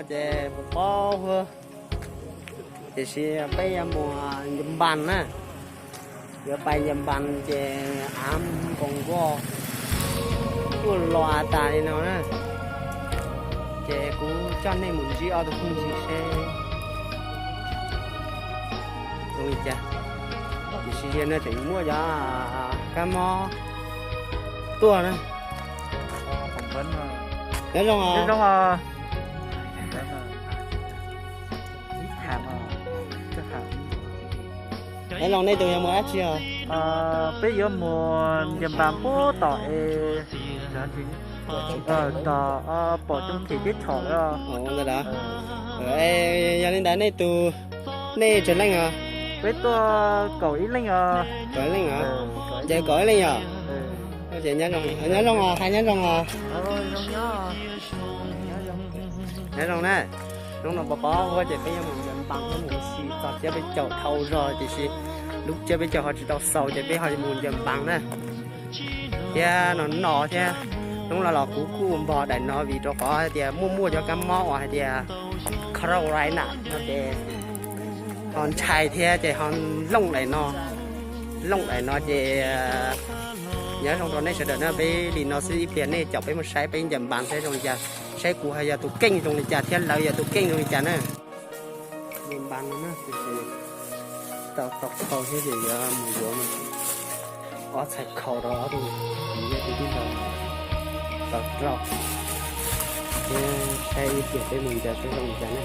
Ces pov pob huab, tiam sis peb yuav mus Ncaws Npas na, yuav pais Ncaws Npas ces av nkaus nkuaj tuaj los av tas li no na. Ces kuv coj nej mus ntsib ob tug phooj ywg seb zoo li cas. Tiam sis yog no tseem muaj cov kab mob tuaj na. Nyob zoo os. Nyob zoo, nej tus yuav mus dab tsi os? Peb yuav mus Ncaws Npas puag tom es, tom pom Coob Them teb chaws lawm. Ntawd, yog li ntawd nej tus, nej tsawg leej os? Peb tuaj kaum ib leej os. Kaum ib leej os? Ces kaum ib leej yom? Ces nyob zoo os, hais nyob zoo os. Nyob zoo na. Hnub no pov pob huab ces peb yuav mus Ncaws Npas, peb mus ua si txog tsiab peb caug dhau zog tiam sis lub tsiab peb caug ho tsis tau xaus ces peb ho mus Ncaws Npas na. Thiab no no thiab, hnub no los kuv kuj npog daim no vim rau qhov hais tias muaj muaj cov kab mob uas hais tias corona no ces ho ntshai thiab ces ho looj daim no, looj daim no ces nyob zoo rau nej sawv daws na, peb li no xwb ib pliag nej caum peb mus saib peb Ncaws Npas saib zoo li cas, saib kuv hais yog tus keej zoo li cas thiab lawv yog tus keej zoo li cas na. Ncaws Npas no na, tsis tau tau khau thiab ces yuav mus yuav ob txhais khau rau ob tug kwv yog tus tij laug tau rau thiab saib ib pliag peb mus ncaws saib zoo li cas na.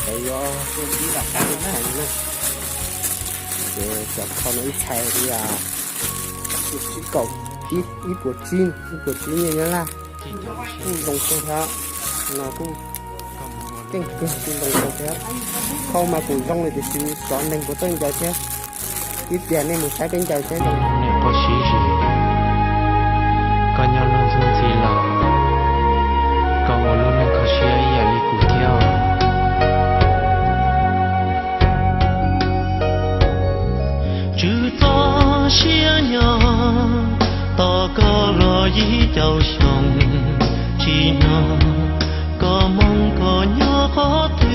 Lawv yuav ib lam qab ib txhais no na. Ces cov khau no ib txhais li ib puas tsib, ib puas tsib nyiaj Nyab Laj. Kuj zoo kawg thiab, no kuj keej kawg, kuj zoo kawg thiab. Khau mas kuj zoo li tiam sis xyov neeg puas txawj ncaws thiab. Ib pliag nej mus saib peb ncaws saib zoo. Niam pog Siv Zis, koj nyob luag ntxub ntxhi los koj ua lub neej kho siab ib yam li kuv thiab os. Tswv txoj siab nyob tos koj los yim caum xyoo, tsis hnov koj moov koj nyob qhov twg.